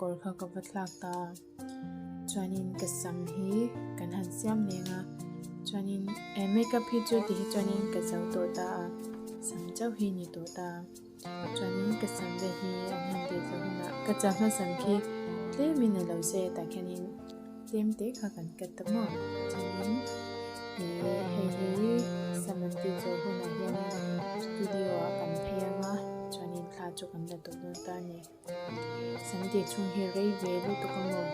Kawr kha ka va thlak ta a, chuanin ka sam hi kan han siam leng a, chuanin eh makeup hi chu ti hi chuanin ka zo tawh ta a, sam chauh hi ni tawh ta a, chuanin ka sam ve hi an han tih zawh hunah ka chahma sam khi tlemin a lo sei a tah khianin tlem te kha kan cut ta maw chuanin ih hei hi sam an tih zawh hunah hianin studio ah kan phei ang a chuanin thla chu kan la tawh dawn ta a ni. Sam tih chhung hi rei ve lutuk a maw?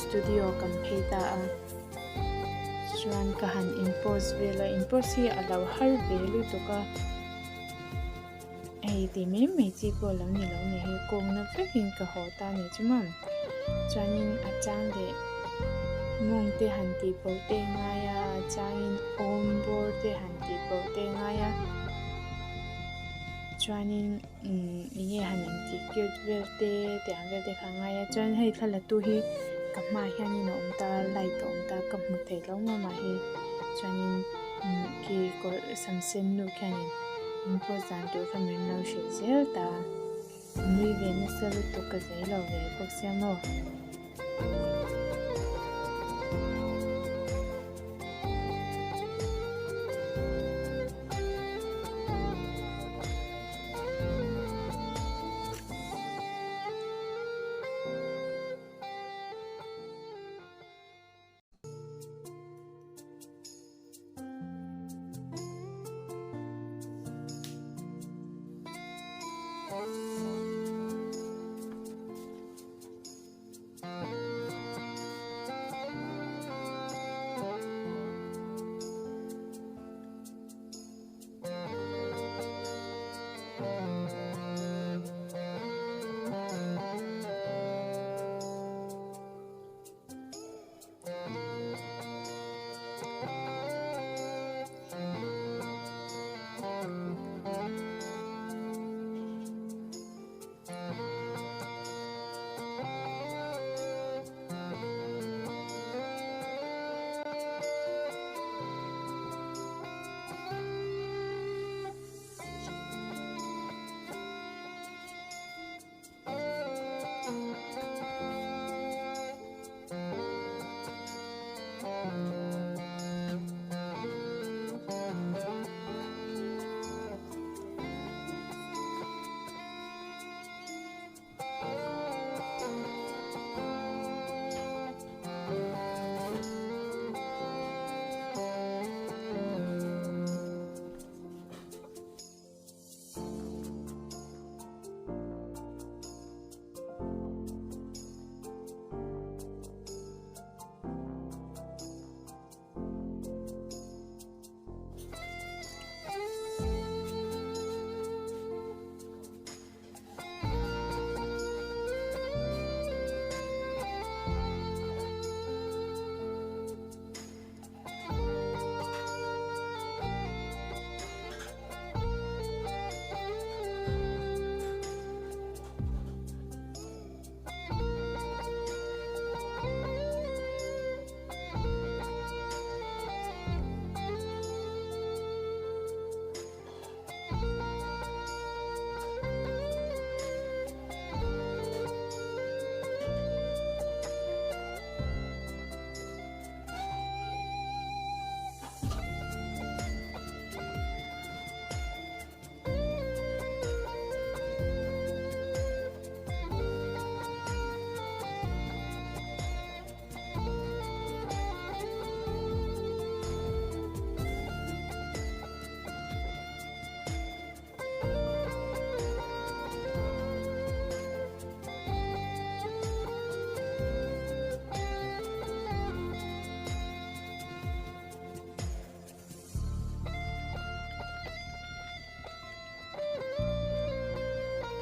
studio kan phei ta a chuan ka han in pose vel a in pose hi a lo har ve lutuk a hei ti mai mai chi pawh a lo ni lo ni hi kawngna vekin ka haw ta a ni chu maw chuanin a chang leh mawng te han tih poh te ngai a a changin awm bawr te han tih poh te ngai a chuanin umm enge han intih cute vel te tih ang vel te kha a ngai a chuan hei thla la tu hi ka hmaah hianin a awm ta a light a awm ta a ka hmu thei lo mah hi chuanin umm khi kawr sam sen nu khianin in post dan tur kha min lo hrilh zel ta a nui ve nasa lutuk ka zei lo ve bawk sia maw.